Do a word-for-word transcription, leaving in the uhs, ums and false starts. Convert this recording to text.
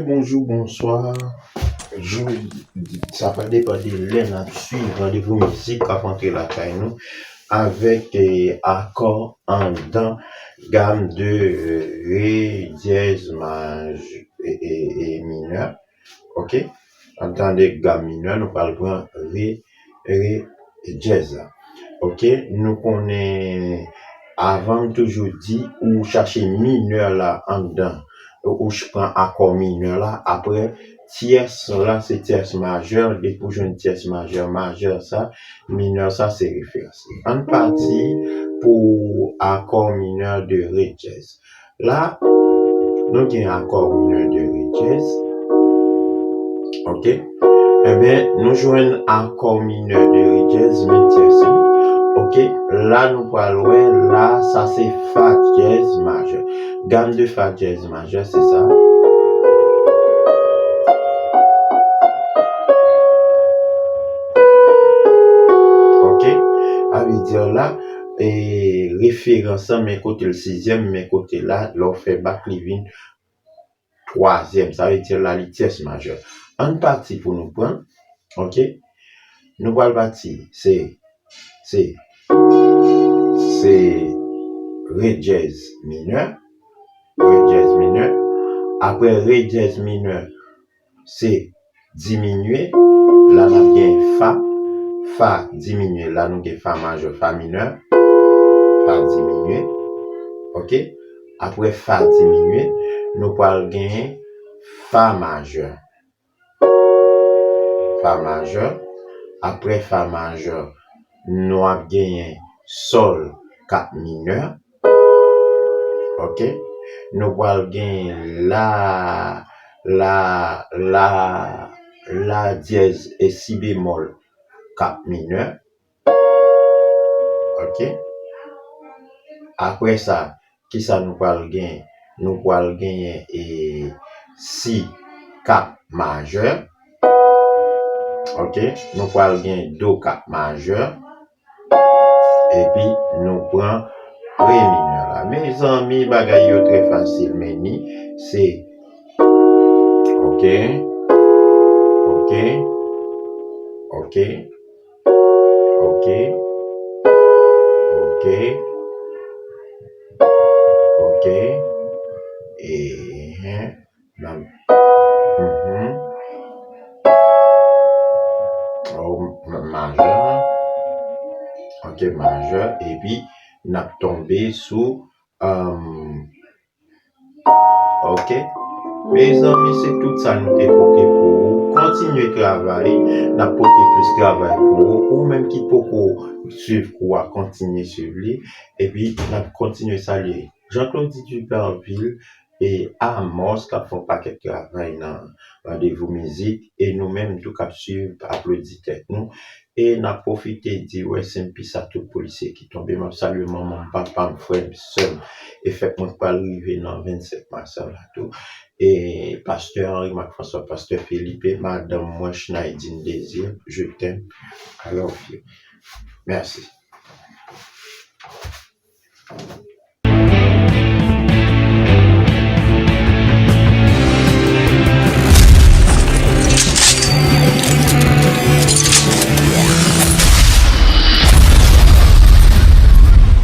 Bonjou, bonswa. Jodi, sa va depann de lè n ap swiv Randevou Mizik k ap antre lakay nou avèk eh, akò anndan gam de eh, re dyèz maj e, e, e minè. Ok? Anndan de gam minè, nou pral pran re, re dyèz la. Ok? Nou konnen avan m toujou di ou chache minè la anndan ou ch- pran akò minè la, apre tyès la se tyès majè, depi w jwenn tyès majè, majè sa, minè sa se referans. Ann pati pou akò minè de re dyèz. La, nou gen akò minè de re dyèz. Ok? Ebyen, nou jwenn akò minè de re dyèz, men tyès li. Ok? La, nou pral wè, la, sa se fa dyèz majè. Gam de fa dyèz majè, se sa. Ok? Sa vle di la, e referans lan, men kote l sizyèm, men kote la, lè w fè bak, li vin twazyèm. Sa vle di la, li tyès majè. Ann pati pou nou pran. Ok? Nou pral pati. Se, se, se re dyèz minè. Re dyèz minè. Apre re dyèz minè, se diminye. La n ap gen fa. Fa diminye. La nou gen fa majè, fa minè. Fa diminye. Ok? Apre fa diminye, nou pral gen fa majè. Fa majè. Apre fa majè, nou ap genyen sòl kat minè. Ok? Nou pral genyen la, la, la, la dyèz e si bemòl kat minè. Ok? Apre sa, kisa nou pral genyen? Nou pral genyen e si kat majè. Ok? Nou pral gen do kat majè. Epi nou pran re minè la. Mezanmi, bagay yo trè fasil, men ni se ok, ok, ok, ok, ok, ok, ehe. Nan, mhm. Oh, ma- majè. Ok, majè. Epi, n ap tonbe sou, um, ok. Mezanmi, se tout sa nou te pote pou ou. Kontinye travay. N ap pote plis travay pou ou. Ou menm ki poko swiv kou a, kontinye swiv li. Epi, n ap kontinye salye Jean Claudy Dupervil, e Amos k ap fè yon pakèt travay nan Randevou Mizik, e nou menm tou k ap swiv, aplodi tèt nou. E n ap pwofite di rest in peace a tout polisye ki tonbe. M ap salye manman m, papa m, frè m, sè m, e fèt mwen k pral rive nan vennsenk mas la tou. E pastè Henri Marc François, pastè Philippe, madanm mwen Schneidine Désir, je t'aime, I love you. Mèsi.